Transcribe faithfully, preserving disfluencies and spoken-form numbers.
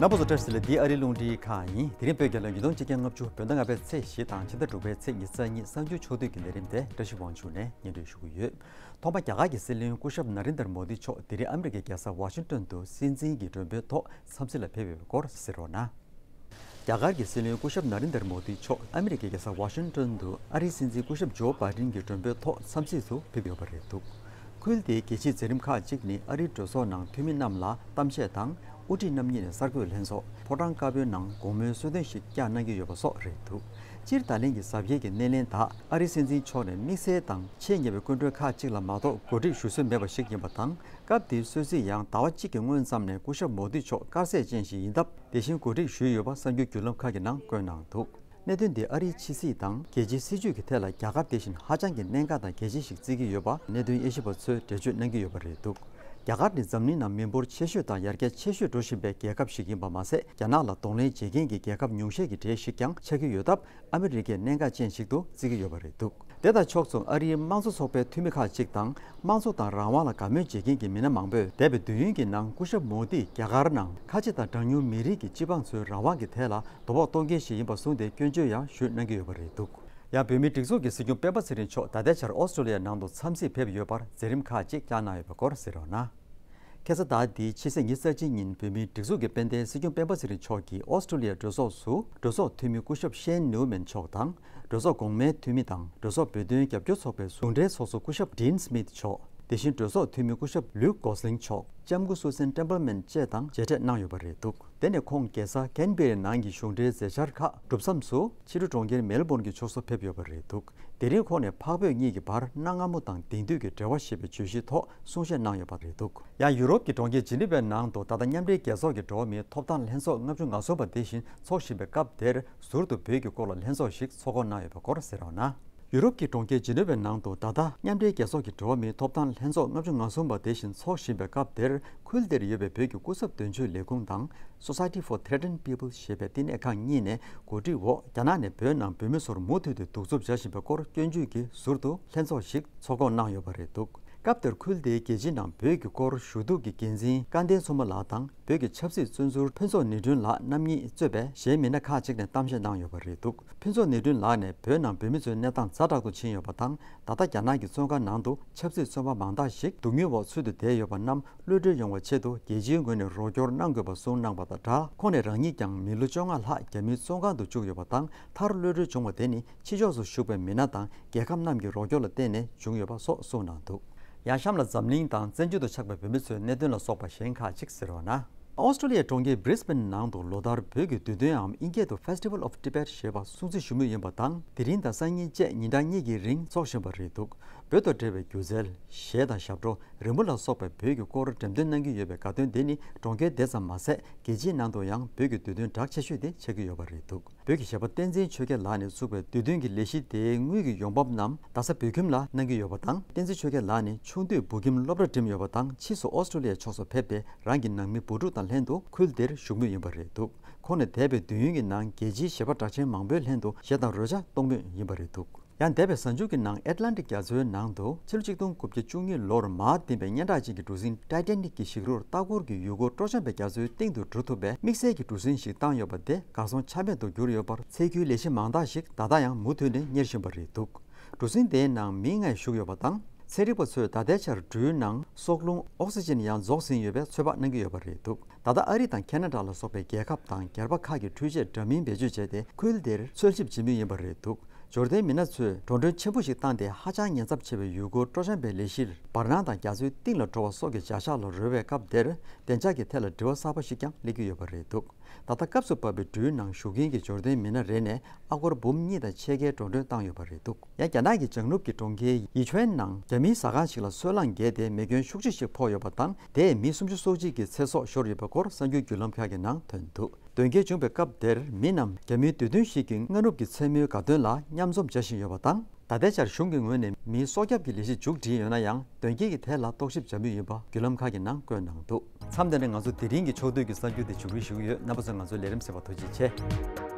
རྣམ་པ་ཚོ་བཀྲ་ཤིས་བདེ་ལེགས། འདི་ཨ་རིའི་རླུང་འཕྲིན་ཁང་ཡིན། དེ་རིང་བོད་རྒྱལ་ལོ་ཉིས་སྟོང་ཆིག་བརྒྱ་ལྔ་བཅུ་བོད་ཟླ་ལྔ་པའི་ཚེས་བཞི་དང་ཕྱི་ཟླ་དྲུག་པའི་ཚེས་ཉི་ཤུ་རྩ་གཉིས་གསར་འགྱུར་ཕྱོགས་བསྡུས་ཀྱི་ལས་རིམ་དེ་བཀྲ་ཤིས་དབང་ཕྱུག་ནས་སྙན་སྒྲོན་ཞུ་གི་ཡོད། ཐོག་མར་རྒྱ་གར་གྱི་སྲིད་བློན་སྐུ་ཞབས་ན་རེན་དར་མོ་དི་མཆོག་དེ་རིང་ཨ་མི་རི་ཀའི་རྒྱལ་ས་ཝ་ཤིང་ཏོན་དུ་སྲིད་འཛིན་གྱི་མགྲོན་འབོད་ཐོག་འཚམས་གཟིགས་ལ་ཕེབས་ཡོད་པའི་སྐོར་གསན་རོགས་གནང་། རྒྱ་གར་གྱི་སྲིད་བློན་སྐུ་ཞབས་ན་རེན་དར་མོ་དི་མཆོག་ཨ་མི་རི་ཀའི་རྒྱལ་ས་ཝ་ཤིང་ཏོན་དུ་ཨ་རིའི་སྲིད་འཛིན་སྐུ་ཞབས་ཇོ་བྷའི་ཌེན་གྱི་མགྲོན་འབོད་ཐོག་འཚམས་གཟིགས་སུ་ཕེབས་ཡོད་པ་རེད་འདུག། ཁུལ་དེའི་རྒྱལ་སྤྱིའི་མཛད་རིམ་ཁག་ཅིག་ནི་ཨ་རིའི་གྲོས་ཚོགས་ནང་འཐུས་མི་རྣམས་ལ་གཏམ་བཤད་དང་། དབུ་ཁྲིད་རྣམ་གཉིས་ནས་གསར་འགོད་ལྷན་ཚོགས། ཕོ་བྲང་དཀར་པོའི་ནང་དགོང་མོའི་གསོལ་སྟོན་ཞིག་བསྐྱངས་གནང་གི་ཡོད་པ་སོགས་རེད་འདུག། སྤྱིར་ད་ལན་གྱི་གཟབ་རྒྱས་ཀྱི་སྣེ་ལེན་དག་ཨ་རིའི་སྲིད་འཛིན་མཆོག་ནས་དམིགས་བསལ་དང་ཆེས་ཉེ་བའི་སྐུ་མགྲོན་ཁག་ཅིག་ལ་མ་གཏོགས་གོ་སྒྲིག་ཞུ་སྲོལ་མེད་པ་ཞིག་ཡིན་པ་དང་། སྐབས་དེའི་གསོལ་ཚིགས་ཡང་ཟླ་བ་གཅིག་གི་སྔོན་ཙམ་ནས་སྐུ་ཞབས་མོ་དི་མཆོག་དཀར་ཟས་ཅན་ཞིག་ཡིན་སྟབས། དེ་བཞིན་གོ་སྒྲིག་ཞུས་ཡོད་པ་གསར་འགྱུར་བརྒྱུད་ལམ་ཁག་གི་ནང་བཀོད་གནང་འདུག། གནད་དོན་འདི་ཨ་རིའི་ཕྱི་སྲིད་དང་རྒྱལ་སྤྱིའི་སྲིད་ཇུས་ཀྱི་ཐད་ལ་རྒྱ་གར་དེ་བཞིན་ཧ་ཅང་གི་གནད་འགག་དང་གལ་ཆེན་ཞིག་བརྩི་གི་ཡོད་པ་གནད་དོན་དབྱེ་ཞིབ་པ་ཚོས་འགྲེལ་བརྗོད་གནང་གི་ཡོད་པ་རེད་འདུག། རྒྱ་གར་ནི་འཛམ་གླིང་ནང་མི་འབོར་ཆེ་ཤོས་དང་ཡར་རྒྱས་ཆེ་ཤོས་འགྲོ་བཞིན་པའི་རྒྱལ་ཁབ་ཞིག་ཡིན་པ་མ་ཟད། རྒྱ་ནག་ལ་གདོང་ལེན་བྱེད་མཁན་གྱི་རྒྱལ་ཁབ་ཉུང་ཤས་ཀྱི་གྲས་ཤིག་ཀྱང་ཆགས་ཀྱི་ཡོད་སྟབས། ཨ་མི་རི་ཀས་གནད་འགག་ཅན་ཞིག་ཏུ་བརྩི་གི་ཡོད་པ་རེད་འདུག། དེ་དང་ཕྱོགས་མཚུངས་ཨ་རིའི་དམངས་གཙོ་ཚོགས་པའི་འཐུས་མི་ཁག་ཅིག་དང་། དམངས་གཙོ་དང་རང་དབང་ལ་དགའ་མོས་བྱེད་མཁན་གྱི་མི་སྣ་མང་པོས་འདས་པའི་དུས་ཡུན་གྱི་ནང་སྐུ་ཞབས་མོ་དི་རྒྱ་གར་ནང་ཁ་ཆེ་དང་གྲངས་ཉུང་མི་རིགས་ཀྱི་སྤྱི་འབངས་ཚོའི་རང་དབང་གི་ཐད་ལ་དོ་ཕོག་གཏོང་མཁན་ཞིག་ཡིན་པ་བཟུང་སྟེ་སྐྱོན་བརྗོད་ཡང་ཞུས་གནང་གི་ཡོད་པ་རེད་འདུག། ཡང་བོད་མིའི་སྒྲིག་འཛུགས་ཀྱི་སྲིད་སྐྱོང་སྤེན་པ་ཚེ་རིང་མཆོག་ད་ལྟའི་ཆར་ཨོ་སི་ཀྲོ་ལི་ཡ་ནང་དུ་འཚམས་གཟིགས་ཕེབས་ཡོད་པར་མཛད་རིམ་ཁག་ཅིག་བསྐྱངས་གནང་ཡོད་པའི་སྐོར་གསན་རོགས་གནང་། ཁ་སང་ཟླ་འདིའི་ཕྱི་ཚེས་ཉི་ཤུ་རྩ་གཅིག་ཉིན་བོད་མིའི་སྒྲིག་འཛུགས་ཀྱི་དཔལ་ལྡན་སྲིད་སྐྱོང་སྤེན་པ་ཚེ་རིང་མཆོག་གིས་ཨོ་སི་ཀྲོ་ལི་ཡའི་གྲོས་ཚོགས་སུ་གྲོས་ཚོགས་འཐུས་མི་སྐུ་ཞབས་ཤེན་ནིའུ་མན་མཆོག་དང་། གྲོས་ཚོགས་གོང་མའི་འཐུས་མི་དང་གྲོས་ཚོགས་བོད་དོན་རྒྱབ་སྐྱོར་ཚོགས་པའི་ཟུང་འབྲེལ་ཚོགས་གཙོ་སྐུ་ཞབས་ཌིན་སྨིད་མཆོག། དེ་བཞིན་གྲོས་ཚོགས་འཐུས་མི་སྐུ་ཞབས་ལུག་གོ་སི་ལིང་མཆོག། ལྕམ་སྐུ་སུ་སན་ཊེམ་པལ་མན་བཅས་དང་མཇལ་འཕྲད་གནང་ཡོད་པ་རེད་འདུག། དེ་ནས་ཁོང་རྒྱལ་ས་ཀན་བེ་རའི་ནང་གི་གཞུང་འབྲེལ་མཛད་འཆར་ཁག་གྲུབ་མཚམས་སུ་ཕྱི་དྲོ་གྲོང་ཁྱེར་མེལ་བོན་གྱི་ཕྱོགས་སུ་ཕེབས་ཡོད་པ་རེད་འདུག། དེ་རིང་ཁོང་ནས་འཕགས་བོད་གཉིས་ཀྱི་བར་གནའ་སྔ་མོ་དང་དེང་དུས་ཀྱི་འབྲེལ་བ་ཞེས་པའི་བརྗོད་གཞིའི་ཐོག་གསུང་བཤད་གནང་ཡོད་པ་རེད་འདུག། ཡང་ཡུ་རོབ་ཀྱི་གྲོང་ཁྱེར་ཇི་ནི་ཝའི་ནང་དུ་ད་ལྟ་མཉམ་འབྲེལ་རྒྱལ་ཚོགས་ཀྱི་འགྲོ་བ་མིའི་ཐོབ་ཐང་ལྷན་ཚོགས་ལྔ་བཅུ་ང་གསུམ་པ་དེ་བཞིན་འཚོགས་བཞིན་པའི་སྐབས་དེར་ཟུར་དུ་བོད་ཀྱི་སྐོར་ལ་ལྷན་ཚོགས་ཤིག་ཚོགས་འགོ་གནང་ཡོད་པའི་སྐོར་གསན་རོགས་གནང་། ཡུ་རོབ་ཀྱི་གྲོང་ཁྱེར་ཇི་ནི་ཝའི་ནང་དུ་ད་ལྟ་མཉམ་འབྲེལ་རྒྱལ་ཚོགས་ཀྱི་འགྲོ་བ་མིའི་ཐོབ་ཐང་ལྷན་ཚོགས་ལྔ་བཅུ་ང་གསུམ་པ་དེ་བཞིན་འཚོགས་བཞིན་པའི་སྐབས་དེར། ཁུལ་དེར་ཡོད་པའི་བོད་ཀྱི་སྐུ་ཚབ་དོན་གཅོད་ལས་ཁུངས་དང་། Society for Threatened People ཞེས་པའི་བསྟི་གནས་ཁང་གཉིས་ནས་གོ་སྒྲིག་འོག་རྒྱ་ནག་ནས་བོད་ནང་བོད་མི་ཚོར་མུ་མཐུད་དེ་གདུག་རྩུབ་བྱ་བཞིན་པའི་སྐོར་སྐྱོན་བརྗོད་ཀྱིས་ཟུར་དུ་ལྷན་ཚོགས་ཤིག་ཚོགས་འགོ་གནང་ཡོད་པ་རེད་འདུག། སྐབས་དེར་ཁུལ་དེའི་རྒྱལ་སྤྱིའི་ནང་བོད་ཀྱི་སྐོར་ཞུ་གཏུག་གི་འགན་འཛིན་སྐལ་ལྡན་མཚོ་མོ་ལགས་དང་། བོད་ཀྱི་ཆབ་སྲིད་བཙོན་ཟུར་ཕུན་ཚོགས་ནོར་སྒྲོན་ལགས་རྣམ་གཉིས་གཙོས་པའི་གཞན་མི་སྣ་ཁག་ཅིག་ནས་གཏམ་བཤད་གནང་ཡོད་པ་རེད་འདུག། ཕུན་ཚོགས་ནོར་སྒྲོན་ལགས་ནས་བོད་ནང་བོད་མི་ཚོའི་གནས་སྟངས་ཛ་དྲག་ཏུ་ཕྱིན་ཡོད་པ་དང་། ད་ལྟ་རྒྱ་ནག་གི་བཙོན་ཁང་ནང་དུ་ཆབ་སྲིད་བཙོན་པ་མང་དག་ཞིག་སྡུག་བསྔལ་འོག་ཚུད་དུ་བསྡད་ཡོད་པ་རྣམས་གློད་གྲོལ་ཡོང་བའི་ཆེད་དུ་རྒྱལ་སྤྱིའི་ངོས་ནས་རོགས་སྐྱོར་གནང་དགོས་པ་གསུངས་གནང་བ་དང་སྦྲགས། ཁོང་ནས་རང་ཉིད་ཀྱང་མི་ལོ་བཅོ་ལྔ་ལྷག་རྒྱ་མིའི་བཙོན་ཁང་དུ་བཅུག་ཡོད་པ་དང་། མཐར་གློད་གྲོལ་བྱུང་བ་དེ་ནི་ཕྱི་ཕྱོགས་སུ་བཞུགས་པའི་མི་སྣ་དང་རྒྱལ་ཁབ་རྣམས་ཀྱི་རོགས་སྐྱོར་ལ་བརྟེན་ནས་བྱུང་ཡོད་པ་སོགས་གསུངས་གནང་འདུག། ཡང་གཤམ་ལ་འཛམ་གླིང་དང་བཙན་བྱོལ་དུ་ཆགས་པའི་བོད་མི་ཚོའི་གནད་དོན་ལ་སོགས་པ་གཞན་ཁག་ཅིག་གསན་རོགས་གནང་། ཨོ་སི་ཀྲོ་ལི་ཡའི་གྲོང་ཁྱེར་Brisbane་ནང་དུ་ལོ་ལྟར་བོད་ཀྱི་དུས་སྟོན་འམ་དབྱིན་སྐད་དུ་Festival of Tibet་ཞེས་པ་སྲུང་བརྩི་ཞུ་མུས་ཡིན་པ་དང་། དེ་རིང་དང་སང་ཉིན་བཅས་ཉིན་གྲངས་གཉིས་ཀྱི་རིང་འཚོགས་བཞིན་པ་རེད་འདུག། བོད་དང་འབྲེལ་བའི་སྒྱུ་རྩལ། གཞས་དང་ཞབས་བྲོ། རི་མོ་ལ་སོགས་པའི་བོད་ཀྱི་སྐོར་འགྲེམས་སྟོན་གནང་གི་ཡོད་པའི་དགའ་སྟོན་དེ་ནི་གྲོང་ཁྱེར་དེ་ཙམ་མ་ཟད། རྒྱལ་སྤྱིའི་ནང་དུ་ཡང་བོད་ཀྱི་དུས་སྟོན་གྲགས་ཆེ་ཤོས་དེ་ཆགས་ཀྱི་ཡོད་པ་རེད་འདུག། བོད་ཀྱི་གཞས་པ་བསྟན་འཛིན་ཆོས་རྒྱལ་ལགས་ནས་བཙུགས་པའི་དུས་སྟོན་གྱི་ལས་གཞི་དེའི་དངུལ་གྱི་ཡོང་འབབ་རྣམས་རྡ་ས་བོད་ཁྱིམ་ལ་གནང་གི་ཡོད་པ་དང་། བསྟན་འཛིན་ཆོས་རྒྱལ་ལགས་ནི་ཆུང་དུས་བོད་ཁྱིམ་སློབ་གྲྭ་འགྲིམས་ཡོད་པ་དང་། ཕྱིས་སུ་ཨོ་སི་ཀྲོ་ལི་ཡའི་ཕྱོགས་སུ་ཕེབས་ཏེ་རང་གི་ནང་མི་བུ་ཕྲུག་དང་ལྷན་དུ་ཁུལ་དེར་བཞུགས་མུས་ཡིན་པ་རེད་འདུག། ཁོང་ནི་འདས་པའི་དུས་ཡུན་གྱི་ནང་རྒྱལ་སྤྱིའི་གཞས་པ་གྲགས་ཆེན་མང་པོའི་ལྷན་དུ་གཞས་དང་རོལ་ཆ་གཏོང་མུས་ཡིན་པ་རེད་འདུག། ཡང་འདས་པའི་གཟའ་མཇུག་གི་ནང་ཨེཊ་ལན་ཊིག་རྒྱ་མཚོའི་ནང་དུ་ཕྱི་ལོ་ཆིག་སྟོང་དགུ་བརྒྱ་བཅུ་གཉིས་ལོར་མར་ལྡིང་བའི་སྙན་གྲགས་ཅན་གྱི་གྲུ་གཟིངས་ཊའི་ཊ་ནིག་གི་ཞིག་རལ་ལྟ་སྐོར་གྱི་ཡུལ་སྐོར་སྤྲོ་འཆམ་པའི་རྒྱ་མཚོའི་གཏིང་དུ་འགྲོ་ཐུབ་པའི་དམིགས་བསལ་གྱི་གྲུ་གཟིངས་ཤིག་བཏང་ཡོད་པ་དེ་གར་སོང་ཆ་མེད་དུ་གྱུར་ཡོད་པར་ཚད་རྒྱུའི་ལས་གཞི་མང་དག་ཞིག་ད་ལྟ་ཡང་མུ་མཐུད་ནས་གཉེར་བཞིན་པ་རེད་འདུག། གྲུ་གཟིངས་དེའི་ནང་མི་ལྔ་བཞུགས་ཡོད་པ་དང་། ཚན་རིག་པ་ཚོས་ད་ལྟའི་ཆར་གྲུའི་ནང་སྲོག་རླུང་ཨོག་སི་ཅན་ཡང་རྫོགས་ཟིན་ཡོད་པའི་ཚོད་དཔག་གནང་གི་ཡོད་པ་རེད་འདུག། ད་ལྟ་ཨ་རི་དང་ཁེ་ན་ཌ་ལ་སོགས་པའི་རྒྱལ་ཁབ་དང་སྒེར་པ་ཁག་གིས་འཕྲུལ་ཆས་འདྲ་མིན་བེད་སྤྱོད་བྱས་ཏེ་ཁུལ་དེར་འཚོལ་ཞིབ་བྱེད་མུས་ཡིན་པ་རེད་འདུག། འབྱོར་ལྡན་མི་སྣ་ཚོས་འགྲོ་གྲོན་ཆེན་པོ་ཞིག་བཏང་སྟེ་ཧ་ཅང་ཉེན་ཚབས་ཆེ་བའི་ཡུལ་སྐོར་སྤྲོ་འཆམ་པའི་ལས་གཞིར་བར་སྣང་དང་རྒྱ་མཚོའི་གཏིང་ལ་འགྲོ་བ་སོགས་ཀྱི་བྱ་གཞག་ལ་རོལ་བའི་སྐབས་དེར་བདེ་འཇགས་ཀྱི་ཐད་ལ་དྲི་བ་གསར་པ་ཞིག་ཀྱང་སླེབས་ཀྱི་ཡོད་པ་རེད་འདུག། ད་ལྟ་སྐབས་སུ་བབས་པའི་གྲུའི་ནང་བཞུགས་མཁན་གྱི་འབྱོར་ལྡན་མི་སྣ་རེ་ནས་ཨ་སྒོར་འབུམ་གཉིས་དང་ཕྱེད་ཀའི་འགྲོ་གྲོན་བཏང་ཡོད་པ་རེད་འདུག། ཡང་རྒྱ་ནག་གི་བྱང་ནུབ་ཀྱི་གྲོང་ཁྱེར་ཡི་ཆུའེན་ནང་རྒྱ་མིའི་ཟ་ཁང་ཞིག་ལ་སོལ་རླངས་བརྒལ་ཏེ་མེ་སྐྱོན་ཤུགས་ཆེ་ཞིག་ཕོག་ཡོད་པ་དང་། དེས་མི་སུམ་ཅུ་སོ་གཅིག་གི་ཚེ་སྲོག་ཤོར་ཡོད་པའི་སྐོར་གསར་འགྱུར་བརྒྱུད་ལམ་ཁག་གི་ནང་ཐོན་འདུག། དོན་རྐྱེན་བྱུང་བའི་སྐབས་དེར་མི་རྣམས་རྒྱ་མིའི་དུས་སྟོན་ཞིག་གི་སྔ་ནུབ་ཀྱི་མཚན་མོའི་དགའ་སྟོན་ལ་མཉམ་འཛོམས་བྱ་བཞིན་ཡོད་པ་དང་། ད་ལྟའི་ཆར་གཞུང་གི་ངོས་ནས་མིའི་སྲོག་སྐྱབས་ཀྱི་ལས་གཞི་མཇུག་སྒྲིལ་ཡོད་ན་ཡང་། དོན་རྐྱེན་གྱི་ཐད་ལ་རྟོག་ཞིབ་བྱ་མུས་ཡིན་པ་བརྒྱུད་ལམ་ཁག་གི་ནང་བཀོད་གནང་འདུག། མཚམས་འདི་ནས་ང་ཚོ་དེ་རིང་གི་ཕྱོགས་བསྡུས་ཀྱི་གསར་འགྱུར་དེ་མཇུག་སྒྲིལ་ཞུ་གི་ཡོད། རྣམ་པ་ཚོས་ང་ཚོའི་ལས་རིམ་གསན་པར་ཐུགས་རྗེ་ཆེ།